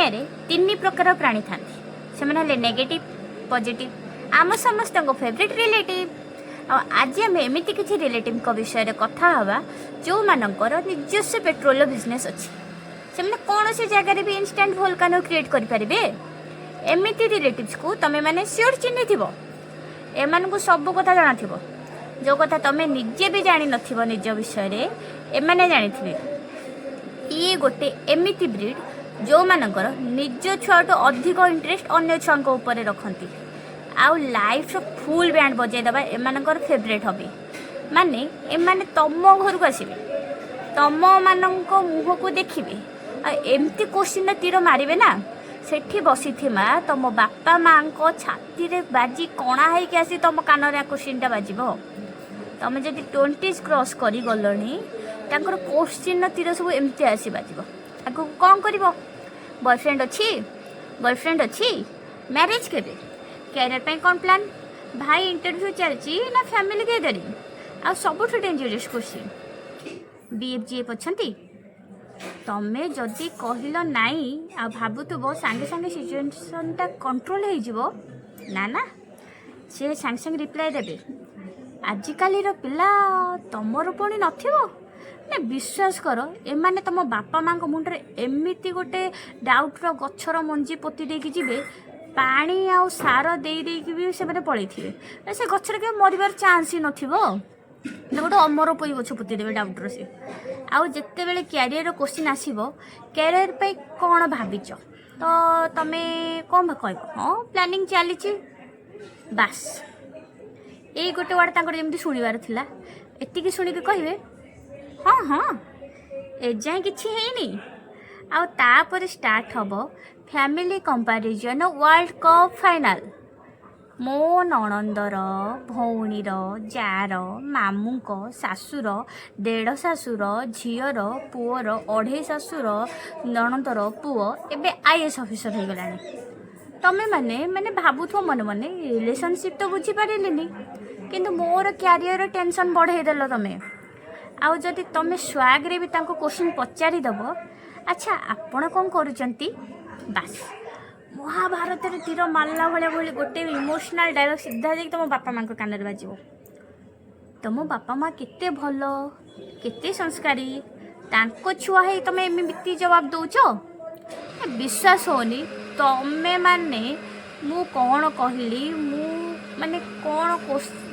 ଦୁନିଆରେ ତିନି ପ୍ରକାର ପ୍ରାଣୀ ଥାନ୍ତି। ସେମାନେ ହେଲେ ନେଗେଟିଭ୍, ପଜିଟିଭ୍, ଆମ ସମସ୍ତଙ୍କ ଫେଭରେଟ୍ ରିଲେଟିଭ୍। ଆଉ ଆଜି ଆମେ ଏମିତି କିଛି ରିଲେଟିଭ୍ଙ୍କ ବିଷୟରେ କଥା ହେବା, ଯେଉଁମାନଙ୍କର ନିଜସ୍ୱ ପେଟ୍ରୋଲର ବିଜନେସ୍ ଅଛି। ସେମାନେ କୌଣସି ଜାଗାରେ ବି ଇନଷ୍ଟାଣ୍ଟ ଭୋଲକାନୋ କ୍ରିଏଟ୍ କରିପାରିବେ। ଏମିତି ରିଲେଟିଭ୍ସକୁ ତମେମାନେ ସିଓର ଚିହ୍ନିଥିବ। ଏମାନଙ୍କୁ ସବୁ କଥା ଜଣାଥିବ। ଯେଉଁ କଥା ତମେ ନିଜେ ବି ଜାଣିନଥିବ ନିଜ ବିଷୟରେ, ଏମାନେ ଜାଣିଥିବେ। ଇଏ ଗୋଟେ ଏମିତି ବ୍ରିଡ୍, ଯେଉଁମାନଙ୍କର ନିଜ ଛୁଆଠୁ ଅଧିକ ଇଣ୍ଟରେଷ୍ଟ ଅନ୍ୟ ଛୁଆଙ୍କ ଉପରେ ରଖନ୍ତି। ଆଉ ଲାଇଫ୍ର ଫୁଲ୍ ବ୍ୟାଣ୍ଡ ବଜାଇ ଦେବା ଏମାନଙ୍କର ଫେଭରେଟ୍ ହବି। ମାନେ ଏମାନେ ତମ ଘରକୁ ଆସିବେ, ତମମାନଙ୍କ ମୁହଁକୁ ଦେଖିବେ ଆଉ ଏମିତି କୋଶ୍ଚିନ୍ର ତୀର ମାରିବେ ନା, ସେଠି ବସିଥିବା ତମ ବାପା ମାଆଙ୍କ ଛାତିରେ ବାଜି କଣା ହେଇକି ଆସି ତମ କାନରେ କୋଶ୍ଚିନ୍ଟା ବାଜିବ। ତମେ ଯଦି 20s cross କରିଗଲଣି, ତାଙ୍କର କୋଶ୍ଚିନ୍ର ତୀର ସବୁ ଏମିତି ଆସି ବାଜିବ। ଆଗକୁ କ'ଣ କରିବ? ବୟଫ୍ରେଣ୍ଡ ଅଛି? ଗର୍ଲଫ୍ରେଣ୍ଡ ଅଛି? ମ୍ୟାରେଜ୍ କେବେ? କ୍ୟାରିୟର ପାଇଁ କ'ଣ ପ୍ଲାନ୍? ଭାଇ, ଇଣ୍ଟରଭ୍ୟୁ ଚାଲିଛି ନା ଫ୍ୟାମିଲି ଗ୍ୟାଦରିଂ? ଆଉ ସବୁଠୁ ଡେଞ୍ଜରିୟସ୍ କୋଶ୍ଚିନ୍, ବିଏଫ୍ ଜିଏଫ୍ ଅଛନ୍ତି? ତମେ ଯଦି କହିଲ ନାଇଁ, ଆଉ ଭାବୁଥିବ ସାଙ୍ଗେ ସାଙ୍ଗେ ସିଚୁଏସନ୍ଟା କଣ୍ଟ୍ରୋଲ୍ ହେଇଯିବ, ନା ନା, ସେ ସାଙ୍ଗେ ସାଙ୍ଗେ ରିପ୍ଲାଏ ଦେବେ, "ଆଜିକାଲିର ପିଲା, ତମର ପୁଣି ନଥିବ ନା?" ବିଶ୍ୱାସ କର, ଏମାନେ ତମ ବାପା ମାଆଙ୍କ ମୁଣ୍ଡରେ ଏମିତି ଗୋଟେ ଡାଉଟ୍ର ଗଛର ମଞ୍ଜି ପୋତି ଦେଇକି ଯିବେ, ପାଣି ଆଉ ସାର ଦେଇ ଦେଇକି ବି ସେମାନେ ପଳେଇଥିବେ। ସେ ଗଛରେ କେବେ ମରିବାର ଚାନ୍ସ ହିଁ ନଥିବ ନା। ଗୋଟେ ଅମର ପୋଇ ଗଛ ପୋତି ଦେବେ ଡାଉଟ୍ର ସେ। ଆଉ ଯେତେବେଳେ କ୍ୟାରିୟର କୋଶ୍ଚିନ୍ ଆସିବ, କ୍ୟାରିୟର ପାଇଁ କ'ଣ ଭାବିଛ, ତ ତମେ କ'ଣ କହିବ? "ହଁ, ପ୍ଲାନିଂ ଚାଲିଛି।" ବାସ୍, ଏଇ ଗୋଟେ ୱାର୍ଡ଼ ତାଙ୍କର ଯେମିତି ଶୁଣିବାର ଥିଲା। ଏତିକି ଶୁଣିକି କହିବେ, "ହଁ ହଁ, ଏଯାଏଁ କିଛି ହେଇନି।" ଆଉ ତାପରେ ଷ୍ଟାର୍ଟ ହେବ family comparison world cup final. ମୋ ନଣନ୍ଦର, ଭଉଣୀର, ଯାର, ମାମୁଁଙ୍କ ଶାଶୁର, ଦେଢ଼ ଶାଶୁର ଝିଅର ପୁଅର, ଅଢ଼େଇ ଶାଶୁର ନଣନ୍ଦର ପୁଅ ଏବେ ଆଇଏଏସ୍ ଅଫିସର ହେଇଗଲାଣି। ତମେ ମାନେ ମାନେ ଭାବୁଥିବ ମନେ ମନେ, ରିଲେସନସିପ୍ ତ ବୁଝିପାରିଲିନି, କିନ୍ତୁ ମୋର କ୍ୟାରିୟର ଟେନସନ୍ ବଢ଼େଇ ଦେଲ ତମେ। ଆଉ ଯଦି ତମେ ସ୍ୱାଗରେ ବି ତାଙ୍କୁ କୋଶ୍ଚିନ୍ ପଚାରିଦେବ, "ଆଚ୍ଛା, ଆପଣ କ'ଣ କରୁଛନ୍ତି?" ବାସ୍, ମହାଭାରତରେ ତୀର ମାରିଲା ଭଳିଆ ଭଳି ଗୋଟେ ଇମୋସନାଲ୍ ଡାଇଲଗ୍ ସିଧା ଯାଇକି ତମ ବାପା ମାଆଙ୍କ କାନରେ ବାଜିବ। ତମ ବାପା ମା କେତେ ଭଲ, କେତେ ସଂସ୍କାରୀ, ତାଙ୍କ ଛୁଆ ହେଇ ତମେ ଏମିତି ଜବାବ ଦେଉଛ? ବିଶ୍ୱାସ ହେଉନି। ତମେ ମାନେ ମୁଁ କ'ଣ କହିଲି, ମୁଁ ମାନେ କ'ଣ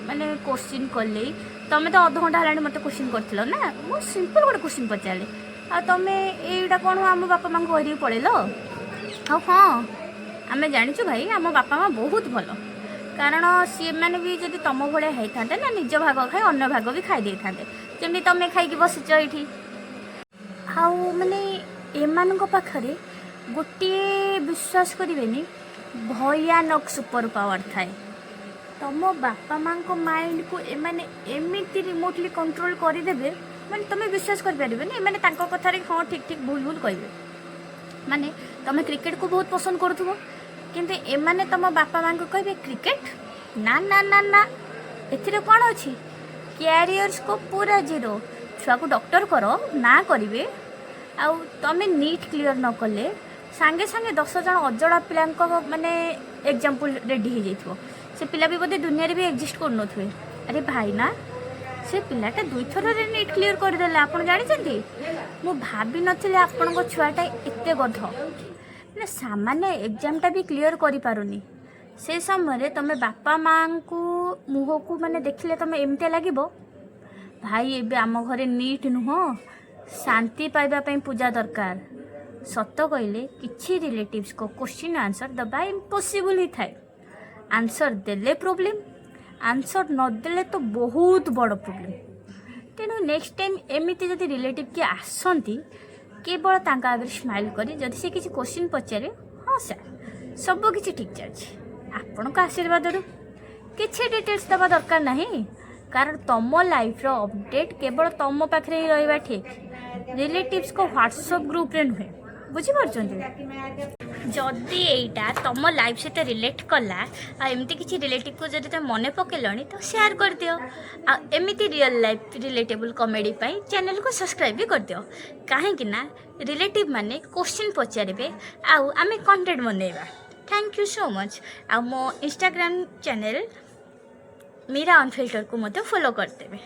ମାନେ କୋଶ୍ଚିନ୍ କଲି? ତମେ ତ ଅଧଘଣ୍ଟା ହେଲାଣି ମୋତେ କୋଶ୍ଚିନ୍ କରିଥିଲ ନା। ମୁଁ ସିମ୍ପଲ୍ ଗୋଟେ କୋଶ୍ଚିନ୍ ପଚାରିଲି ଆଉ ତମେ ଏଇଟା କ'ଣ ଆମ ବାପା ମାଆଙ୍କୁ କହିଦେଇକି ପଳେଇଲ। ଆଉ ହଁ, ଆମେ ଜାଣିଛୁ ଭାଇ, ଆମ ବାପା ମା ବହୁତ ଭଲ। କାରଣ ସେମାନେ ବି ଯଦି ତମ ଭଳିଆ ହେଇଥାନ୍ତେ ନା, ନିଜ ଭାଗ ଖାଇ ଅନ୍ୟ ଭାଗ ବି ଖାଇ ଦେଇଥାନ୍ତେ, ଯେମିତି ତମେ ଖାଇକି ବସିଛ ଏଇଠି। ଆଉ ମାନେ ଏମାନଙ୍କ ପାଖରେ ଗୋଟିଏ, ବିଶ୍ୱାସ କରିବେନି, ଭୟାନକ ସୁପର ପାୱାର ଥାଏ। ତମ ବାପା ମାଆଙ୍କ ମାଇଣ୍ଡକୁ ଏମାନେ ଏମିତି ରିମୋଟଲି କଣ୍ଟ୍ରୋଲ କରିଦେବେ, ମାନେ ତମେ ବିଶ୍ୱାସ କରିପାରିବେନି। ଏମାନେ ତାଙ୍କ କଥାରେ ହଁ ଠିକ୍ ଠିକ୍, ଭୁଲ ଭୁଲ କହିବେ। ମାନେ ତମେ କ୍ରିକେଟକୁ ବହୁତ ପସନ୍ଦ କରୁଥିବ, କିନ୍ତୁ ଏମାନେ ତମ ବାପା ମାଆଙ୍କୁ କହିବେ, "କ୍ରିକେଟ? ନା ନା ନା ନା, ଏଥିରେ କ'ଣ ଅଛି? କ୍ୟାରିୟର ସ୍କୋପ୍ ପୁରା ଜିରୋ। ଛୁଆକୁ ଡକ୍ଟର କର।" ନା କରିବେ। ଆଉ ତମେ ନିଟ୍ କ୍ଲିଅର ନ କଲେ ସାଙ୍ଗେ ସାଙ୍ଗେ 10 ଜଣ ଅଜଣା ପିଲାଙ୍କ ମାନେ ଏକ୍ଜାମ୍ପଲ୍ ରେଡ଼ି ହେଇଯାଇଥିବ। ସେ ପିଲା ବି ବୋଧେ ଦୁନିଆରେ ବି ଏକ୍ଜିଷ୍ଟ କରୁନଥିବେ। "ଆରେ ଭାଇ ନା, ସେ ପିଲାଟା ଦୁଇଥରରେ ନିଟ୍ କ୍ଲିଅର କରିଦେଲା, ଆପଣ ଜାଣିଛନ୍ତି? ମୁଁ ଭାବିନଥିଲି ଆପଣଙ୍କ ଛୁଆଟା ଏତେ ଗଧ, ମାନେ ସାମାନ୍ୟ ଏକ୍ଜାମଟା ବି କ୍ଲିଅର କରିପାରୁନି।" ସେ ସମୟରେ ତମେ ବାପା ମାଆଙ୍କୁ ମୁହଁକୁ ମାନେ ଦେଖିଲେ ତମେ ଏମିତିଆ ଲାଗିବ, ଭାଇ, ଏବେ ଆମ ଘରେ ନିଟ୍ ନୁହଁ, ଶାନ୍ତି ପାଇବା ପାଇଁ ପୂଜା ଦରକାର। ସତ କହିଲେ କିଛି ରିଲେଟିଭ୍ସଙ୍କ କୋଶ୍ଚିନ୍ ଆନ୍ସର୍ ଦେବା ଇମ୍ପସିବୁଲ୍ ହିଁ ଥାଏ। ଆନ୍ସର୍ ଦେଲେ ପ୍ରୋବ୍ଲେମ୍, ଆନ୍ସର୍ ନଦେଲେ ତ ବହୁତ ବଡ଼ ପ୍ରୋବ୍ଲେମ୍। ତେଣୁ ନେକ୍ସଟ ଟାଇମ୍ ଏମିତି ଯଦି ରିଲେଟିଭ୍ କିଏ ଆସନ୍ତି, କେବଳ ତାଙ୍କ ଆଗରେ ସ୍ମାଇଲ୍ କରି ଯଦି ସେ କିଛି କୋଶ୍ଚିନ୍ ପଚାରେ, "ହଁ ସାର୍, ସବୁ କିଛି ଠିକ୍ ଚାଲିଛି ଆପଣଙ୍କ ଆଶୀର୍ବାଦରୁ।" କିଛି ଡିଟେଲ୍ସ ଦେବା ଦରକାର ନାହିଁ। କାରଣ ତମ ଲାଇଫ୍ର ଅପଡ଼େଟ୍ କେବଳ ତମ ପାଖରେ ହିଁ ରହିବା ଠିକ୍, ରିଲେଟିଭ୍ସଙ୍କ ହ୍ୱାଟ୍ସଅପ୍ ଗ୍ରୁପ୍ରେ ନୁହେଁ। ବୁଝିପାରୁଛନ୍ତି? ଯଦି ଏଇଟା ତମ ଲାଇଫ୍ ସହିତ ରିଲେଟ୍ କଲା ଆଉ ଏମିତି କିଛି ରିଲେଟିଭ୍କୁ ଯଦି ତମେ ମନେ ପକେଇଲଣି, ତ ସେୟାର କରିଦିଅ। ଆଉ ଏମିତି ରିଅଲ୍ ଲାଇଫ୍ ରିଲେଟେବୁଲ୍ କମେଡ଼ି ପାଇଁ ଚ୍ୟାନେଲ୍କୁ ସବସ୍କ୍ରାଇବ୍ ବି କରିଦିଅ, କାହିଁକି ନା ରିଲେଟିଭ୍ ମାନେ କୋଶ୍ଚିନ୍ ପଚାରିବେ ଆଉ ଆମେ କଣ୍ଟେଣ୍ଟ ବନେଇବା। Thank you so much. ଆଉ ମୋ ଇନଷ୍ଟାଗ୍ରାମ ଚ୍ୟାନେଲ୍ ମୀରା ଅନଫିଲ୍ଟରକୁ ମଧ୍ୟ ଫଲୋ କରିଦେବେ।